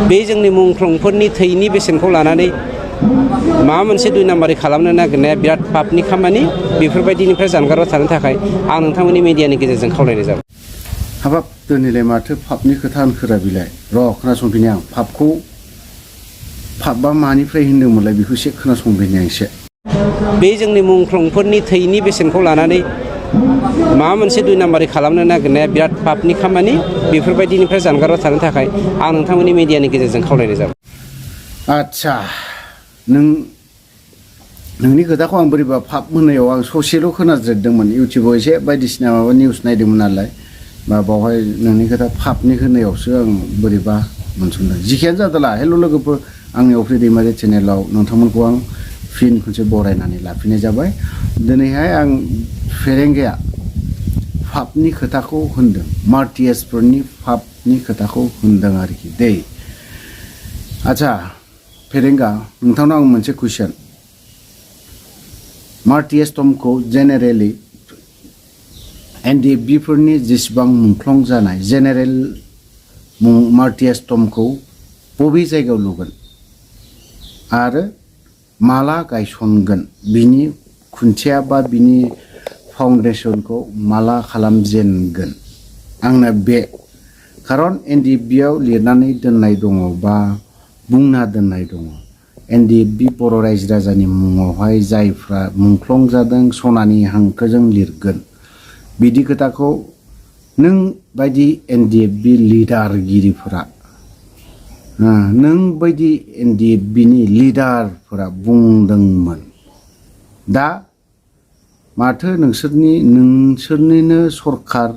बे जोंनि मुंख्लंफोरनि थैनि बेसेनखौ लानानै माबा मोनसे दुइ नाम्बारि खालामनो नागिरनाया बिराद पापनि खामानि बेफोरबायदिनिफ्राय जानगाराव थानो थाखाय आं नोंथांमोननि मिडियानि गेजेरजों खावलायनाय जाबाय। हाबाब दिनैलाय माथो पापनि खोथा होनखोरा बिलाय र' खोनासंफिनि आं पापखौ पापआ मानिफ्राय होनदोंमोनलाय बेखौ एसे खोनासंफिनि आं एसे। बे जोंनि मुंख्लंफोरनि थैनि बेसेनखौ लानानै माबा मोनसे दुइ नाम्बारि खालामनो नागिरनाया बिराद पापनि खामानि बेफोरबायदिनिफ्राय जानगाराव थानो थाखाय आं नोंथांमोननि मिडियानि गेजेरजों खावलायनाय जाबाय। आदसा नोंनि खोथाखौ आं बोरैबा पाप होननायाव आं ससेल' खोनाज्रेददोंमोन इउटुबाव एसे बायदिसिना माबा निउस नायदोंमोन नालाय बा बावहाय नोंनि खोथा पापनि होनायावसो आं बोरैबा मोनसनदों। जिखियानो जादोंला हेल' लोगोफोर आंनि अफ्रि दैमारि चेनेलाव नोंथांमोनखौ आं फिन खनसे बरायनानै लाफिननाय जाबाय। दिनैहाय आं फेरेंगाया पापनि खोथाखौ होनदों मार्टियासफोरनि पापनि खोथाखौ होनदों आरोखि दै। आच्छा फेरेंगा नोंथांनाव आं मोनसे कुइसन मार्टियास टमखौ जेनेरेलि एनडिएफबिफोरनि जेसेबां मुंख्लं जानाय जेनेरेल मार्टियास टमखौ बबे जायगायाव लुगोन आरो माला गायसनगोन बिनि खुन्थिया बा बिनि फाउन्डेसनखौ माला खालामजेनगोन आंना बे खारन एनडिएफबियाव लिरनानै दोननाय दङ बा बुंना दोननाय दङ एनडिएफबि बर' रायजो राजानि मुङावहाय जायफ्रा मुंख्लं जादों सनानि हांखोजों लिरगोन बिदि खोथाखौ नों बायदि एनडिएफबि लिडारगिरिफोरा नों बायदि एनडिएफबिनि लिडारफोरा बुंदोंमोन। दा माथो नोंसोरनिनो सरखार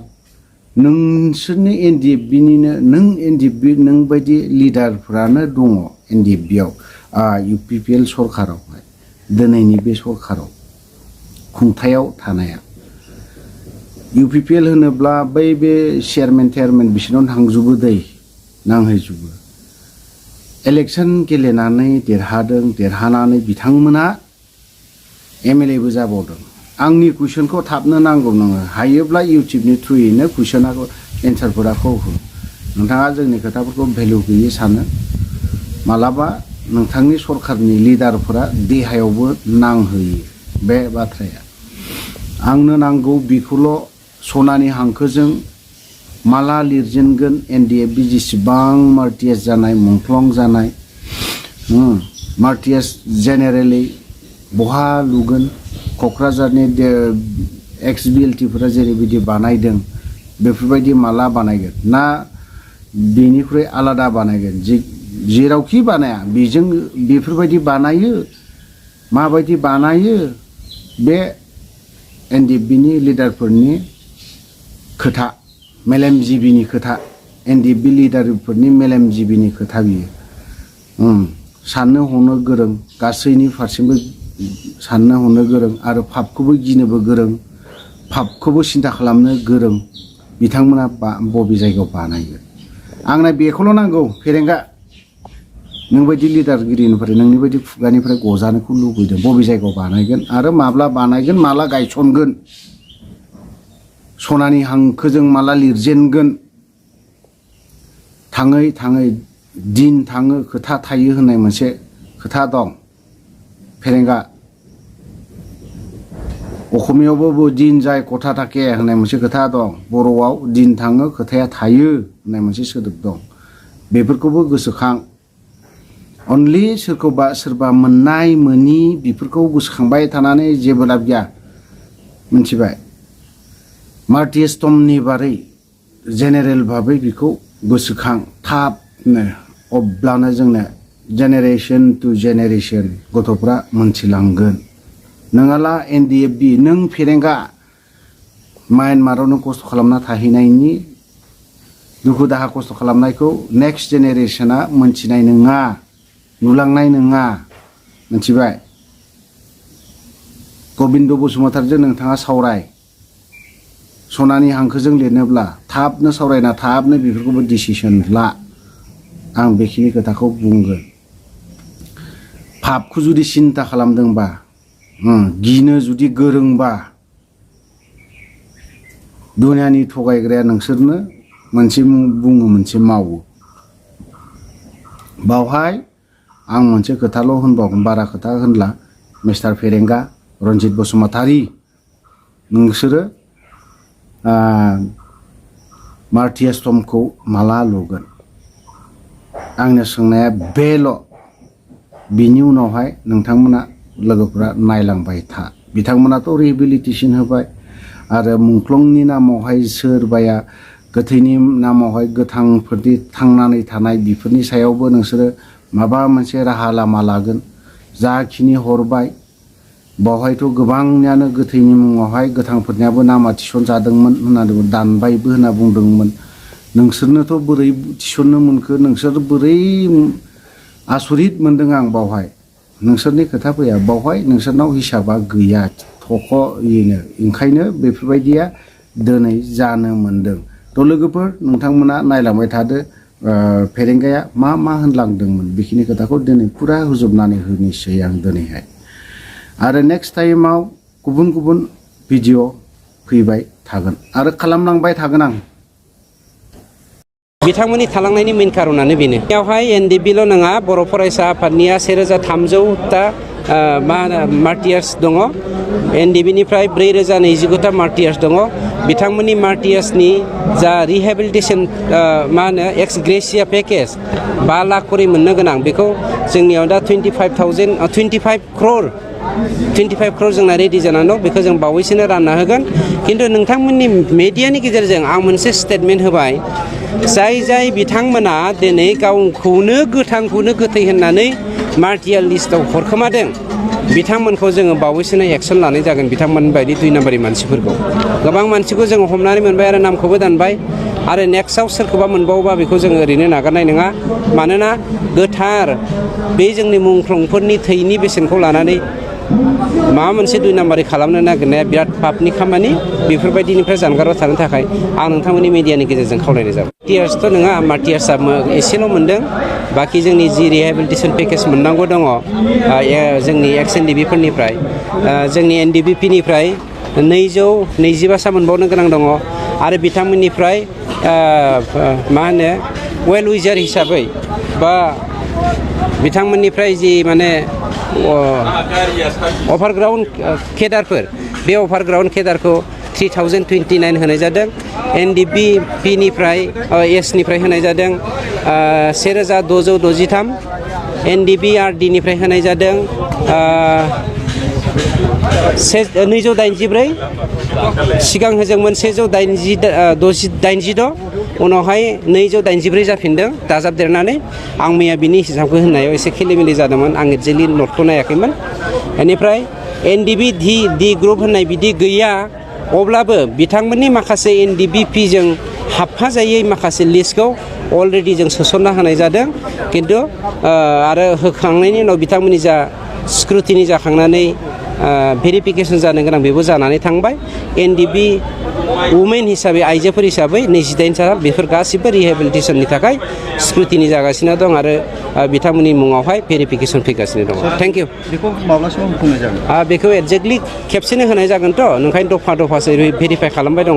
नोंसोरनि एनडिएफबिनिनो नों एनडिएफबि नों बायदि लिडारफ्रानो दङ एनडिएफबियाव इउपिपिएल सरखारावहाय दिनैनि बे सरखाराव खुंथायाव थानाया इउपिपिएल होनोब्ला बै बे चेयारमेन बिसोरनाव थांजोबो दै नांहैजोबो इलेक्सन गेलेनानै देरहानानै बिथांमोना एमएलएबो जाबावदों। आंनि कुइसनखौ थाबनो नांगौ नोङो हायोब्ला इउटुबनि थ्रुयैनो कुइसनाखौ एन्सारफोरखौ हो। नोंथाङा जोंनि खोथाफोरखौ भेलु गैयै सानो मालाबा नोंथांनि सरखारनि लिडारफोरा देहायावबो नांहोयो बे बाथ्राया आंनो नांगौ बेखौल' सनानि हांखोजों माला लिरजेनगोन एनडिएफबि जेसेबां मार्टियास जानाय मुंख्लं जानाय मार्टियास जेनेरेलि बहा लुगोन क'क्राझारनि एक्स बिएलटिफोरा जेरैबायदि बानायदों बेफोरबायदि माला बानायगोन ना बेनिख्रुइ आलादा बानायगोन जेरावखि बानाया बेजों बेफोरबायदि बानायो माबायदि बानायो बे एनडिएफबिनि लिडारफोरनि खोथा मेलेमजिबिनि खोथा एनडिएफबि लिडारफोरनि मेलेमजिबिनि खोथा बियो साननो हनो गोरों गासैनि फारसेबो साननो हनो गोरों आरो पापखौबो गिनोबो गोरों पापखौबो सिन्था खालामनो गोरों बिथांमोना बबे जायगायाव बानायगोन आंना बेखौल' नांगौ फेरेंगा नोंबायदि लिडारगिरिनिफ्राय नोंनि बायदि खुगानिफ्राय गजानोखौ लुबैदों बबे जायगायाव बानायगोन आरो माब्ला बानायगोन माला गायसनगोन सनानि हांखोजों माला लिरजेनगोन थाङै थाङै दिन थाङो खोथा थायो होननाय मोनसे खोथा दं फेरेंगा असमियावबो दिन जाय कथा थाके होननाय मोनसे खोथा दं बर'आव दिन थाङो खोथाया थायो होननाय मोनसे सोदोब दं बेफोरखौबो गोसोखां अनलि सोरखौबा सोरबा मोननाय मोनि बेफोरखौ गोसोखांबाय थानानै जेबो लाब गैया मिथिबाय मार्टियास टमनि बारै जेनेरेल भाबै बेखौ गोसोखां थाबनो अब्लानो जोंनो जेनेरेसन टु जेनेरेसन गथ'फ्रा मोनथिलांगोन नङाला एनडिएफबि नों फेरेंगा मायानमाराव नों खस्थ' खालामना थाहैनायनि दुखु दाहा खस्थ' खालामनायखौ नेक्स्ट जेनेरेसना मोनथिनाय नङा नुलांनाय नङा मिथिबाय गबिन्द बसुमतारीजों नोंथाङा सावराय सनानि हांखोजों लिरनोब्ला थाबनो सावरायना थाबनो बेफोरखौबो डिसिसन ला आं बेखिनि खोथाखौ बुंगोन पापखौ जुदि सिन्था खालामदोंबा गिनो जुदि गोरोंबा दुनियानि थगायग्राया नोंसोरनो मोनसे बुङो मोनसे मावो बावहाय आं मोनसे खोथाल' होनबावगोन बारा खोथा होनला मिस्टार फेरेंगा रन्जित बसुमतारी नोंसोरो मार्टियार्स टम्बखौ माला लुगोन आंनि सोंनाया बेल' बिनि उनावहाय नोंथांमोना लोगोफोरा नायलांबाय था बिथांमोनाथ' रिहेबिलिटेसन होबाय आरो मुंख्लंनि नामावहाय सोरबाया गोथैनि नामावहाय गोथांफोरनि थांनानै थानाय बेफोरनि सायावबो नोंसोरो माबा मोनसे राहा लामा लागोन जाखिनि हरबाय बावहायथ' गोबांनियानो गोथैनि मुङावहाय गोथांफोरनियाबो नामा थिसनजादोंमोन होननानै दानबायबो होनना बुंदोंमोन नोंसोरनोथ' बोरै थिसननो मोनखो नोंसोर बोरै आसरित मोनदों आं बावहाय नोंसोरनि खोथा फैया बावहाय नोंसोरनाव हिसाबा गैया थख'यैनो ओंखायनो बेफोरबायदिया दिनै जानो मोनदों थ' लोगोफोर नोंथांमोना नायलांबाय थादो फेरेंगाया मा होनलांदोंमोन बेखिनि खोथाखौ दिनै फुरा होजोबनानै होनोसै आं दिनैहाय आरो नेक्स्ट टाइमाव गुबुन गुबुन भिडिअ फैबाय थागोन आरो खालामलांबाय थागोन आं बिथांमोननि थालांनायनि मेन कारनानो बेनो बेयावहाय एनडिबिल' नङा बर' फरायसा आफादनिया 1300ता मा होनो मार्टियार्स दङ एनडिबिनिफ्राय 4029ता मार्टियार्स दङ बिथांमोननि मार्टियार्सनि जा रिहेबिलिटेसन मा होनो एक्स ग्रेसिया पेकेज 5 लाख करि मोननो गोनां बेखौ जोंनियाव दा 25 क्र'र जोंना रेडि जानानै दं बेखौ जों बावैसोनो रानना होगोन खिन्थु नोंथांमोननि मेडियानि गेजेरजों आं मोनसे स्टेटमेन्ट होबाय जाय बिथांमोना दिनै गावखौनो गोथांखौनो गोथै होननानै मार्टियार लिस्टआव हरखोमादों बिथांमोनखौ जोङो बावैसोनो एक्सन लानाय जागोन बिथांमोन बायदि 2 नाम्बारनि मानसिफोरखौ गोबां मानसिखौ जोङो हमनानै मोनबाय आरो नामखौबो दानबाय आरो नेक्स्टआव सोरखौबा मोनबावोबा बेखौ जोङो ओरैनो नागारनाय नङा मानोना गोथार बे जोंनि मुंख्लंफोरनि थैनि बेसेनखौ लानानै माबा मोनसे 2 नाम्बारि खालामनो नागिरनाया बिराद पापनि खामानि बेफोरबायदिनिफ्राय जानगाराव थानो थाखाय आं नोंथांमोननि मिडियानि गेजेरजों खावलायनाय जाबाय मार्टियार्सथ' नङा मार्टियार्सआ एसेल' मोनदों बाखि जोंनि जि रिहेबिलिटेसन पेकेज मोननांगौ दङ जोंनि एक्स एनडिबिफोरनिफ्राय जोंनि एनडिबिपिनिफ्राय 225सा मोनबावनो गोनां दङ आरो बिथांमोननिफ्राय मा होनो वेल विजार हिसाबै बा बिथांमोननिफ्राय जि माने अभारग्राउन्ड केदारफोर बे अभारग्राउन्ड केदारखौ 3029 होनाय जादों एनडिबिपिनिफ्राय एसनिफ्राय होनाय जादों 1663 एनडिबिआरडिनिफ्राय होनाय जादों 284 सिगां होजोंमोन 186 उनावहाय 284 जाफिनदों दाजाबदेरनानै आं मैया बिनि हिसाबखौ होननायाव एसे खेलिमेलि जादोंमोन आं एक्जेक्टलि नटखौ नायाखैमोन बेनिफ्राय एनडिबि डि ग्रुप होननाय बिदि गैया अब्लाबो बिथांमोननि माखासे एनडिबिपिजों हाबफाजायै माखासे लिस्टखौ अलरेडि जों सोसनना होनाय जादों खिन्थु आरो होखांनायनि उनाव बिथांमोननि जा स्क्रुटिनि जाखांनानै भेरिफिकेसन जानो गोनां बेबो जानानै थांबाय एनडिबि वुमेन हिसाबै आइजोफोर हिसाबै 28सा बेफोर गासिबो रिहेबिलिटेसननि थाखाय स्क्रुटिनि जागासिनो दं आरो बिथांमोननि मुङावहाय भेरिफिकेसन फैगासिनो दं थेंक इउ बेखौ माब्लासिम बुंनाय जागोन बेखौ एक्जेक्टलि खेबसेनो होनाय जागोनथ' ओंखायनो दफासो भेरिफाइ खालामबाय दङ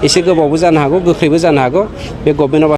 एसे गोबावबो जानो हागौ गोख्रैबो जानो हागौ बे गभर्नमेन्ट